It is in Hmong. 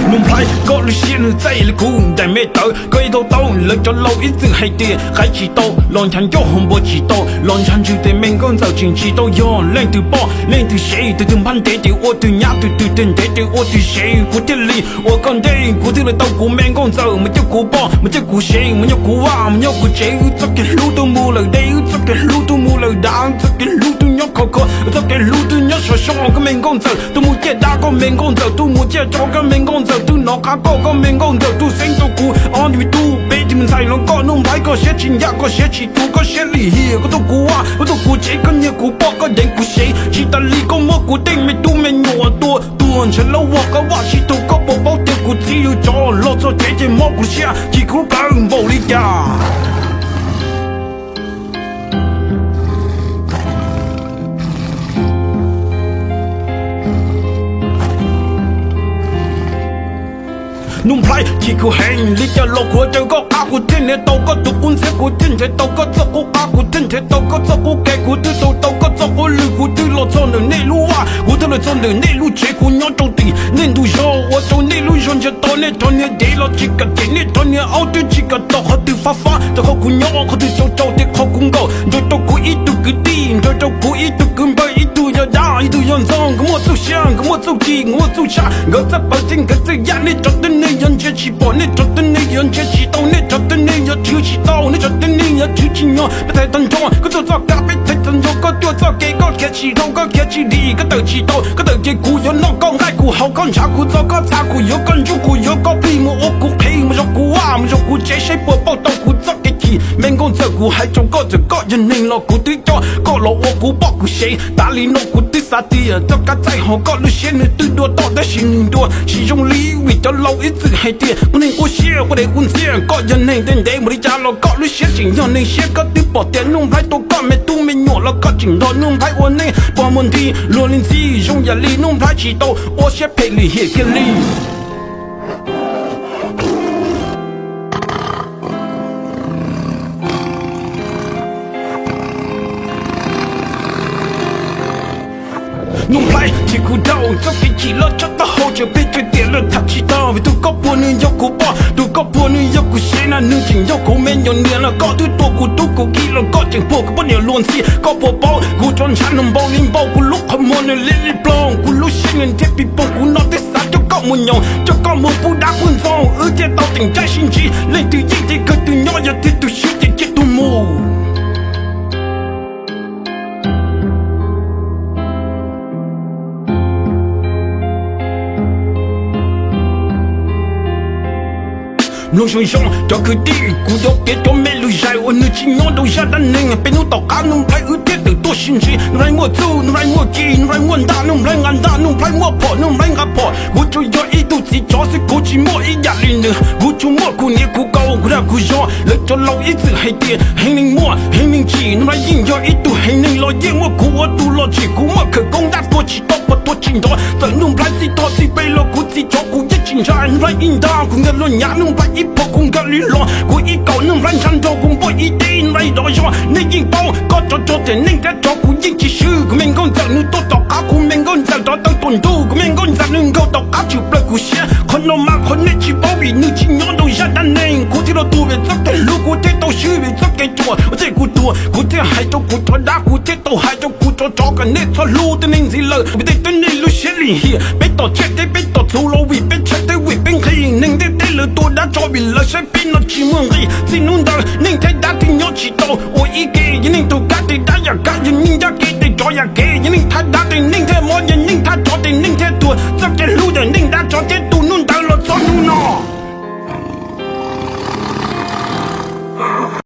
Nuj Nplhaib, koj lub siab nws txaij li kuv daim me tawv, koj ib tau tau lawv cov laus ib txwm hais tias qaib tsis tau los ncha ncauj, hauv npua tsis tau los ncha ntswg, tes me nkauj ntxawm tseem tsis tau yog leej twg poj leej twg sev, tus twg npab ntev ces ua twg nyab, tus twg ntev ces ua twg sev. Kuv thiaj li ua koj ntej, kuv thiaj li tau kuv me nkauj ntxawm mus coj kuv poj, mus coj kuv sev, mus nyob kuv vaj, mus nyob kuv tsev. Wb txoj kev hlub twb mus lawm deb, wb txoj kev hlub twb mus lawm dav, wb txoj kev hlub twb nyob khov kho, wb txoj kev hlub twb nyob sov so. Koj me nkauj ntxawm twb mus ciaj dab, koj me nkauj ntxawm twb mus ciaj tsov, koj me nkauj ntxawm twb nov qab koj, koj me nkauj ntxawm twb xeeb tau kuv ob tus me tub peb tus me ntxhais los koj. Nuj Nplhaib, koj siab tsis ncaj, koj siab tsis tu, koj siab lim hiam, koj tuaj kuv vaj, koj tuaj kuv tsev, koj nyiag kuv poj, koj deev kuv sev, tsis tas li koj muab kuv tej me tub me nyuam tua tuag ntshav laub vog qab vaj. Tsis tas koj puas paub tias kuv txiv yug tsov los txog tsev ces mob kuv siab, chim kuv lub plawv npaum li cas. Nuj Nplhaib, chim kuv heev li cas los kuv yuav caw koj qab, kuv thiaj nrhiav tau koj tus qub ntxiab, kuv thiaj nrhiav tau koj txoj qub qab, kuv thiaj nrhiav tau koj txoj qub kev, kuv twb tau tau koj txoj qub lw, kuv twb los txog ntawm nej lub vaj, kuv twb los txog ntawm nej lub tsev, kuv nyob rau tim nej ntug zos, ua rau nej lub zos ntsia tau, nej rov niag dev los tsis kam cem, nej rov niag aub twb tsis kam tom qhov twg fab fab, rau qhov kuv nyob qhov twg tsau tsau ces qhov kuv nkaum, nrog rau kuv ib tug kwv tij, nrog rau kuv ib tug kwv npawg, ib tug yog dab, ib tug yog ntxoog, nkawd muaj txuj siab, nkawd muaj txuj ci, nkawd muaj txuj tshav, nkawd txawj pawv thiab nkawd txawj yaj, nej cov tib neeg yuav ntsia tsis pom, nej cov tib neeg yuav ntsia tsis tau, nej cov tib neeg yuav tshwv tsis tau, nej cov tib neeg yuav tshwv tsis nyog. Peb thaiv tag nrho koj tuaj txoj kab, peb thaiv tag nrho koj tuaj txoj kev, koj khiav tsis dhau, koj khiav tsis dim, koj tawm tsis tau, koj tawm ces kuv yuav noj koj nqaij, kuv haus koj ntshav, kuv txo koj txha, kuv yuav koj ntsuj, kuv yuav koj plig, mus ua kuv qhev, mus zov kuv vaj, mus zov kuv tsev, saib puas pauj tau kuv txoj kev chim. Me nkauj ntxawm, kuv hais rau koj, txawm koj yog neeg los kuv twb coj koj los ua kuv poj kuv sev. Tav li no kuv twb xav tias txoj kab txaij hauv koj lub siab nws twb dua toj, tab sis nws dua tsis zoo li, vim cov laus ib txwm hais tias qub neeg qub siab, qub dev qub ntxiag. Koj yog neeg ntev ntev mus li cas los koj lub siab tseem yog neeg siab. Koj twb pom tias Nuj Nplhaib tua koj me tub me nyuam los koj tseem nrog Nuj Nplhaib ua neej pog mus nti luag li ntxhi, zoo yam li Nuj Nplhaib tsis tau ua siab phem lim hiam kiag li. Nuj Nplhaib, chim kuv dhau txoj kev chim loj tshaj taub hau, tseem pheej tsawg tiam lawm tham tsis tag, vim tus koj puag nws yog kuv poj, tus koj puag nws yog kuv sev na, nws tseem yog kuv me nyuam niam los koj twb tua kuv tub kuv kiv los koj tseem puag kuv poj niam luag ntxhi. Koj puas paub kuv rov ntshav nws npaum li npaum, kuv lub qhov muag nws liab li ploog, kuv lub siab nws nrhiav pis poog, kuv no twb xav coj koj mus nyoos, coj koj mus pub dab pub ntxoog, wb thiaj tau teem caij sib ntsib. Leej twg yeej ces kawg twg nyob, yog tiag tus swb ces cia tus mus. Mloog zoo zoo cov kwv tij, kuv yuav piav cov me lus zais uas nws tsis nyob rau zaj dab neeg. Peb hnub tom qab Nuj Nplhaib wb thiaj tawm tuaj sib ntsib. Nuj Nplhaib muaj txuj, Nuj Nplhaib muaj ci, Nuj Nplhaib muaj ntaj, Nuj Nplhaib nqa ntaj, Nuj Nplhaib muaj phom, Nuj Nplhaib nqa phom. Kuv tsuas yog ib tug txiv tsov xwb, kuv tsis muaj ib yam li nws. Kuv tsuas muaj kuv niam kuv kauv, kuv dag kuv zog. Lawv cov laus ib txwm hais tias heev neeg muaj heev neeg tsim, Nuj Nplhaib yeej yog ib tug heev neeg los yeej muaj kuv ua tus los tsim. Kuv muaj khawv koob dab tua tsis tau, pom tua tsis nrov. Txawm Nuj Nplhaib txij thoj txij peb los kuv txiv tsov kuv yeej tsis ntshai. Nuj Nplhaib ib ntaj kuv nkag luag nyav, Nuj Nplhaib ib phom kuv nkag li los. Kuv ib kaum Nuj Nplhaib ntshav nrog kuv npoj ib teb Nuj Nplhaib dov zog. Nej yeej paub koj tsov rog tias neeg thiab tsov, kuv yeej tsis swb. Kuv me nkauj ntxawm nws tuaj tom qab, kuv me nkauj ntxawm rov tawm tuaj ntuj, kuv me nkauj ntxawm nws nkaug tom qab tshwm plaws kuv siab. Qhov no mas qhov nej tsis paub vim nws tsis nyob rau zaj dab neeg. Kuv thiaj los tuag vim txoj kev hlub, kuv thiaj tau swb vim txoj kev ruam. Ua ntej kuv tuag kuv thiaj hais rau kuv rov dab, kuv thiaj tau hais rau kuv rov tsov kom nej txhob hlub tej neeg ntxiv lawm, vim tej tib neeg lub siab lim hiam. Peb tom tsiaj thiab peb tom txhuv los vim peb ntshai thiab vim peb nqhis. Neeg ntiaj teb lawv tua dab tsov vim lawv saib peb no tsis muaj nqis. Txij hnub ntawd neeg thiab dab thiaj nyob tsis tau ua ib ke. Yog neeg taug kev tes dab yam kev, yog neeg ncaj kev tes tsov yam kev.